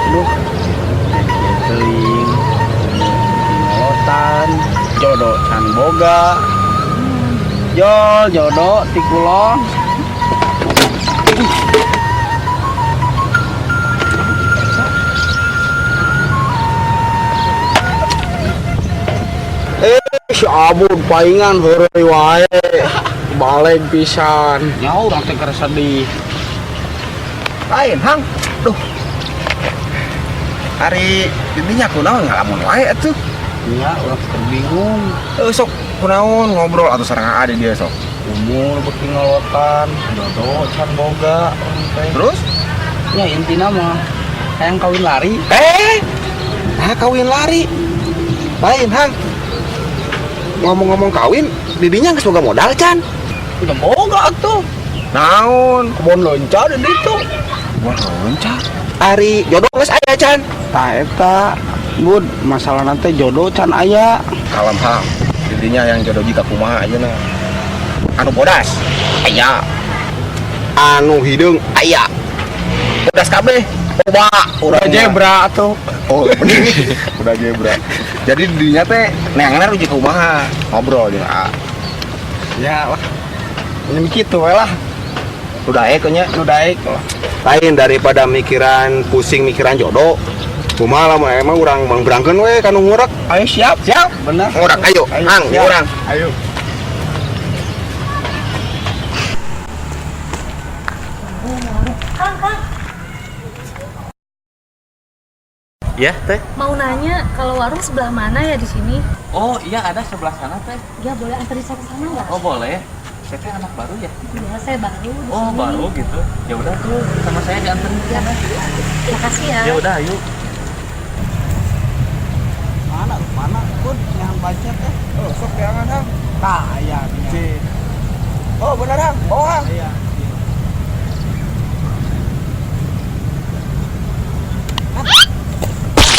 Duh, teuing ngolotan, jodoh can boga. Jol jodoh ti kulon. Eh, si Abun paingan heureuy wae. Balik pisan. Nya urang teh keur sedih. Lain, Hang. Duh. Ari didinya kunaon ngalamun wae atuh. Nya urang teh bingung. Eh, sok kunaon ngobrol atau sareng ade dia sok. Umur beuki ngolotan, jodoh can boga urang teh. Terus? Ya intina mah hayang kawin lari. Eh, nah kawin lari. Lain, Hang. Ngomong-ngomong kawin, didinya geus boga modal can. Udah boga atuh. Naon? Kebon leunca di ditu. Wah, leunca. Ari jodoh geus aya can. Tah eta, Bud, masalah nanti jodoh can aya. Kalem, Hang. Didinya yang jodoh jika kumaha ayeuna. Anu bodas, aya. Anu hideung, aya. Bodas kabeh. Loba urang Udah zebra atuh. Oh, bener. Udah zebra. Jadi didinya teh neangan rujuk kumaha, ngobrol jeung A. Ya lah. Ini kitu we lah. Udah daek nya. Nu daek lah. Lain daripada mikiran pusing mikiran jodoh. Kumaha lah emang urang mangbrangkeun we ka nu ngurek. Ayo siap. Siap. Benar. Ngurek ayo. Hang, siap. urang. Ayo. Kang, Kang, Ya teh. mau nanya kalau warung sebelah mana ya di sini? Oh iya, ada sebelah sana, teh. Ya boleh anterin saya ke sana nggak? Oh boleh. Saya teh anak baru ya. Ya saya baru di Oh sini. baru gitu. Ya udah tuh sama saya dianterin ke Ya, sana. makasih ya. Ya udah ayo. Mana mana Bud yang baca teh? Oh, sok jangan, Hang. Tah aya. Oh, bener, Hang. Oh, Hang. Aya.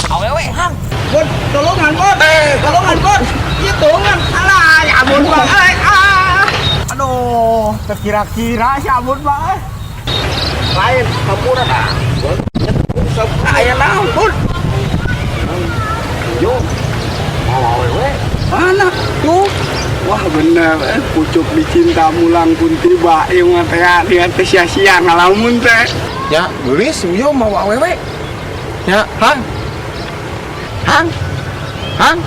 Awewe, Hang. Bud, tolongan, Bud. Tolongan, Bud. Iya, tolongan. Alah, ya ampun, Bang. Eh, ah. Aduh, terkira-kira si Abun, Bang. Eh. Lain, hampura dah. Aya naon, Bud? Yo. Mau awewe. Mana? Tuh. Wah bener, pucuk dicinta mulang pun tiba. Ieu mah teh dia teh sia-sia ngalamun teh. Ya, geulis yo mau awewe. Ya, Hang. Hang. Hang.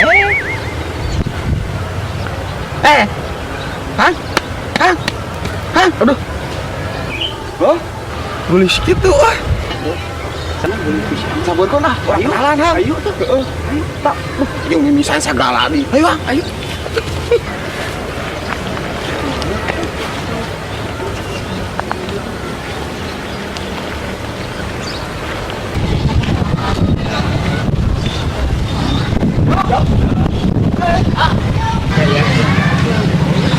Eh. Eh. Hang. Hang. Hang. Aduh. Oh, geulis kitu ah. Sana geulis pisan. Sabarkeun ah, urang Ayo. kenalan, Hang. Ayo tuh. Heeh. Ayo, tak. Duh, jeung mimisan sagala di. Ayo, Hang, ayo.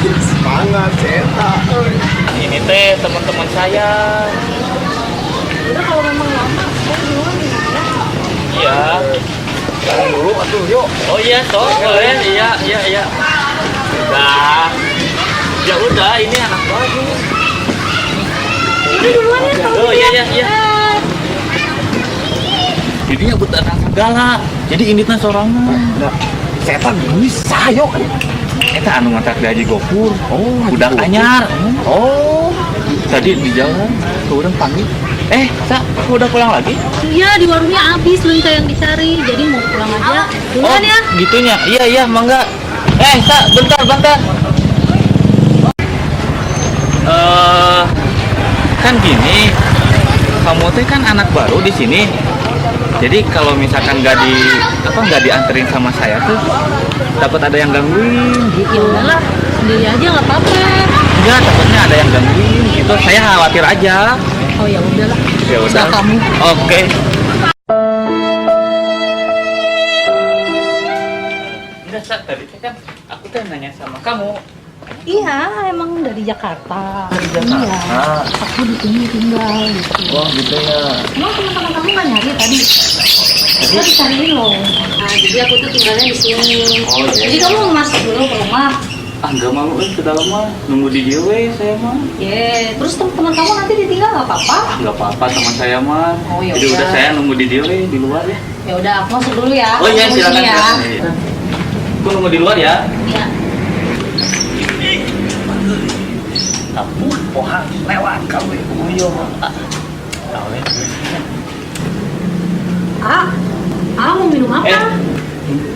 Semangat eta euy. Ini teh teman-teman saya. Udah kalau memang lama, saya duluan ya. Iya. Jalan dulu atuh, yuk. Oh iya sok boleh. Iya iya iya. Udah. Ya udah ini anak baru. Udah duluan ya kalau Oh gitu iya ya. iya iya. Jadi nyebut anak segala. Jadi ini teh sorangan. Setan bisa yo. Eta anu ngantar di Haji Gopur. Oh, Haji Budak Gopur. anyar. Oh. Tadi di jalan tuh orang panggil. Eh, Sa, aku udah pulang lagi? Iya, di warungnya habis leunca yang dicari. Jadi mau pulang aja. Duluan Oh, ya. gitunya. Iya, iya, mangga. Eh, Sa, bentar, bentar. Eh, kan gini, kamu teh kan anak baru di sini. Jadi kalau misalkan nggak di apa nggak dianterin sama saya tuh takut ada yang gangguin gitu. Ya udahlah, sendiri aja nggak apa-apa. Enggak, takutnya ada yang gangguin gitu. Saya khawatir aja. Oh ya udahlah. Ya udah. Kamu. Oke. Enggak, Sa, tadi teh kan aku teh nanya sama kamu. Kamu Iya, emang dari Jakarta. Dari Jakarta. Iya, aku di sini tinggal gitu. Oh gitu ya. Emang teman-teman kamu nggak nyari tadi? Kita dicariin loh. Nah, jadi aku tuh tinggalnya di sini. Oh, iya. Jadi kamu mau masuk dulu ke rumah. Ah, nggak mau ke dalam mah. Nunggu di dieu we saya mah. Ye, terus teman-teman kamu nanti ditinggal nggak apa-apa? Ah, nggak apa-apa sama saya mah. Oh, ya Jadi udah. udah saya nunggu di dieu we di luar ya. Ya udah, aku masuk dulu ya. Oh iya, Tunggu di silakan. sini ya. Silakan. Iya. Aku nunggu di luar ya. Iya. Ampun, pohang lewat kamu uyo. Ah, ah mau minum apa? Eh,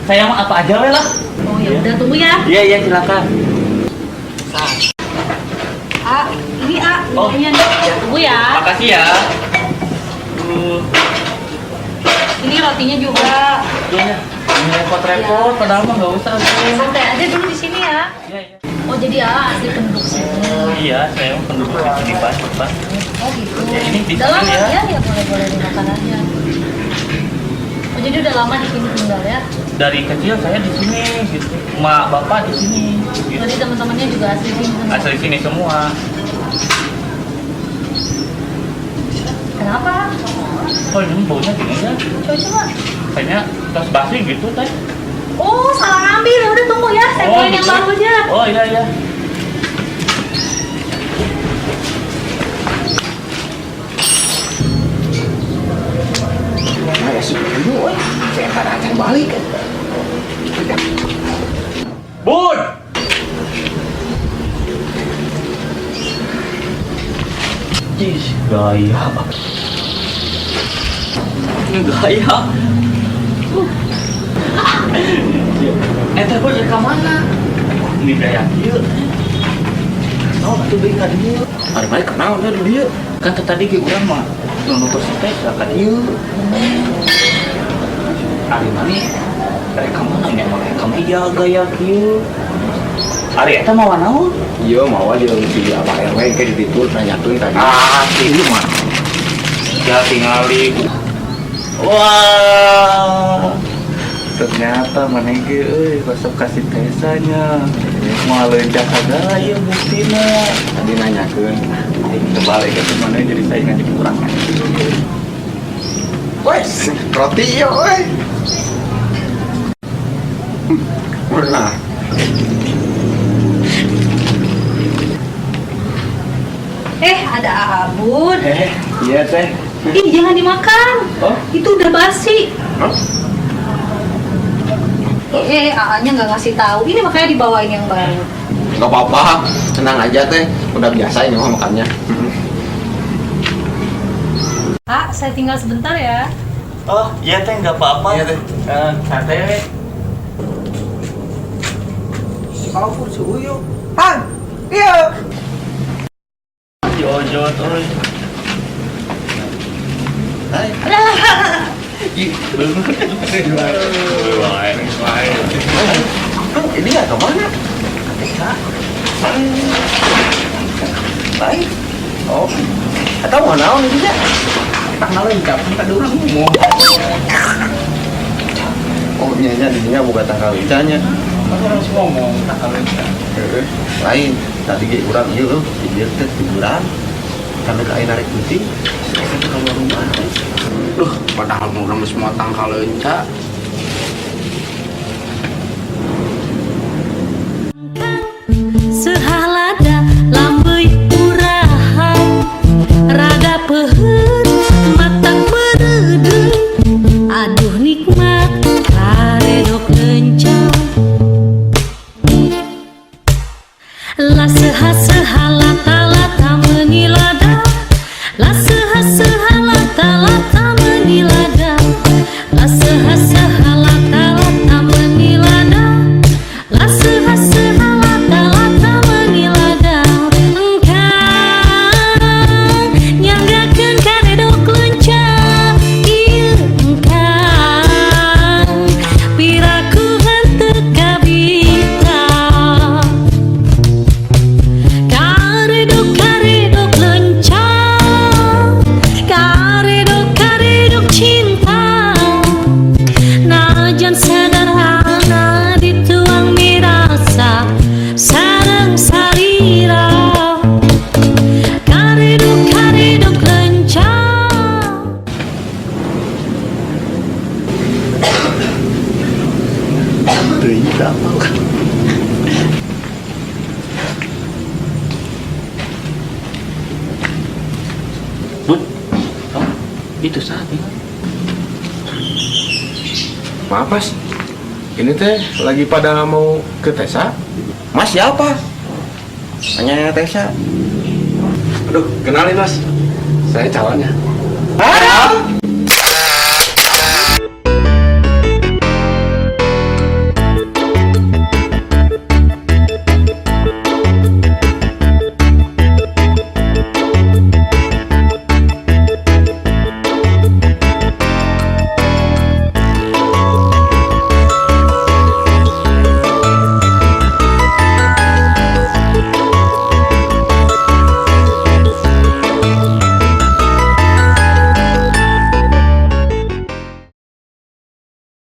saya mah apa aja we lah. Oh ya udah tunggu ya. Iya iya silakan. Ah, ini ah, Oh. minumannya nih. Tunggu ya. Makasih ya. Duh, Ini rotinya juga. duh ya. Ini repot-repot, padahal mah nggak usah tuh. Santai aja dulu di sini ya. Iya, iya. Oh jadi ah asli penduduk sini. Iya, saya mah penduduk di sini Pak, Pak. Oh gitu. Ya, ini di Udah lama sini ya. ya? Ya boleh boleh dimakan aja. Oh jadi udah lama di sini tinggal ya? Dari kecil saya di sini gitu. Mak bapak di sini gitu. Berarti teman-temannya juga asli sini semua. Asli sini semua. Kenapa? Oh, ini baunya gini ya. Coba coba. Kayaknya tas basi gitu, Teh. Oh salah ngambil. Ya udah tunggu ya. Saya Oh, bawain yang gitu. baru aja. Oh, iya iya. Nah, ya sih, dulu, euy. Saya acan balik. Bun. Ih, gaya. Ini gaya. Eh, teh Bun, ke mana? Ini gaya kieu. Oh, atuh beuki ka dieu. Ari balik kenal dia di dieu. Kan teh tadi ge urang mah nutur si teh ka dieu. Ari maneh rek ka mana nya mah rek ka iya gaya kieu. Ari eta mawa naon? Iya, mau aja si Abah RW kayak di ditu nanyakeun tadi. Ah, ini mah. Ya tingali. Wah. Ternyata maneh ge euy resep ka si Tesanya. Moal leuncak sagala ieu buktina. Tadi nanyakeun. Aing kebalik ke maneh jadi saingan jeung urang. Wes, roti ieu euy. Nah, Eh ada Abun. Eh, iya teh. Ih jangan dimakan. Oh. Itu udah basi. Hah? Eh, AA-nya nggak ngasih tahu. Ini makanya dibawain yang baru. Gak apa-apa, tenang aja teh. Udah biasa ini mah makannya. Ah, saya tinggal sebentar ya. Oh, iya teh nggak apa-apa. Iya, Teh. Eh, santai we. Si Abun si Uyo. Hang, iya. Jojot euy. Hai. Wae, wae. Ini nggak kemana? Baik. Oh, atau mau naon ini dia? Tanggal lengkap, minta dulu. Oh, iya iya di sini buka tangkal lincahnya. Kan orang semua ngomong tangkal lincah. Heeh. Lain, tadi ge urang ieu euy, di dieu teh tiduran. Sampai ke aing narik penting, saya teh keluar rumah. Duh, padahal mau urang semua tangkal leunca. Sehalada lambeuy urahan rada peuheut matak meureudeuy aduh nikmat karedok leunca la seha seha lata lata meuni lada la seha seha lata lata meuni lada la seha seha. Bun, oh, itu saat ini. Maaf, Mas. Ini teh lagi pada mau ke Tesa. Mas siapa? Nanya Tesa. Aduh, kenalin, Mas. Saya calonnya. Hah?